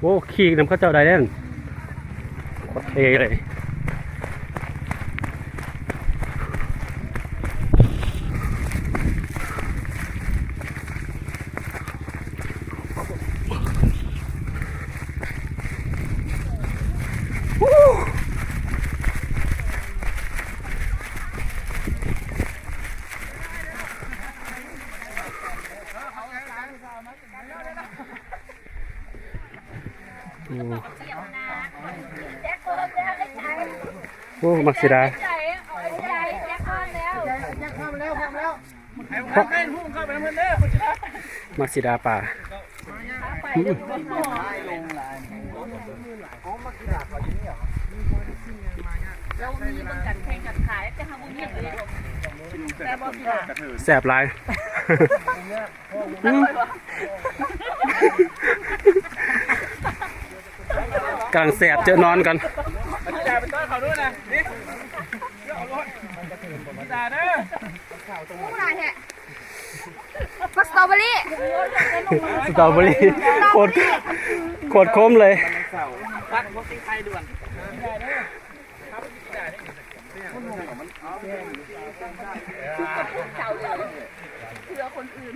ໂອ້ ຂີ່ນຳເຂົາເຈົ້າໄດ້ເດ້ ໂຄດເທ່ເລີຍ. ໂອ້ ໂອ້ ມັກສີດາ ມັກສີດາປ່າ. ແລ້ວມີເບິ່ງກັນແຂ່ງກັນຂາຍ ແຕ່ເຮົາບໍ່ມີຫຍັງເລີຍ ແຊບຫຼາຍ. ກຳລັງແຊບ ເຈີນອນກ່ອນ. ບັກສະຕໍເບີຣີ ສະຕໍເບີຣີ ໂຄດ ໂຄດຂົມເລີຍ. ເພື່ອຄົນອື່ນ.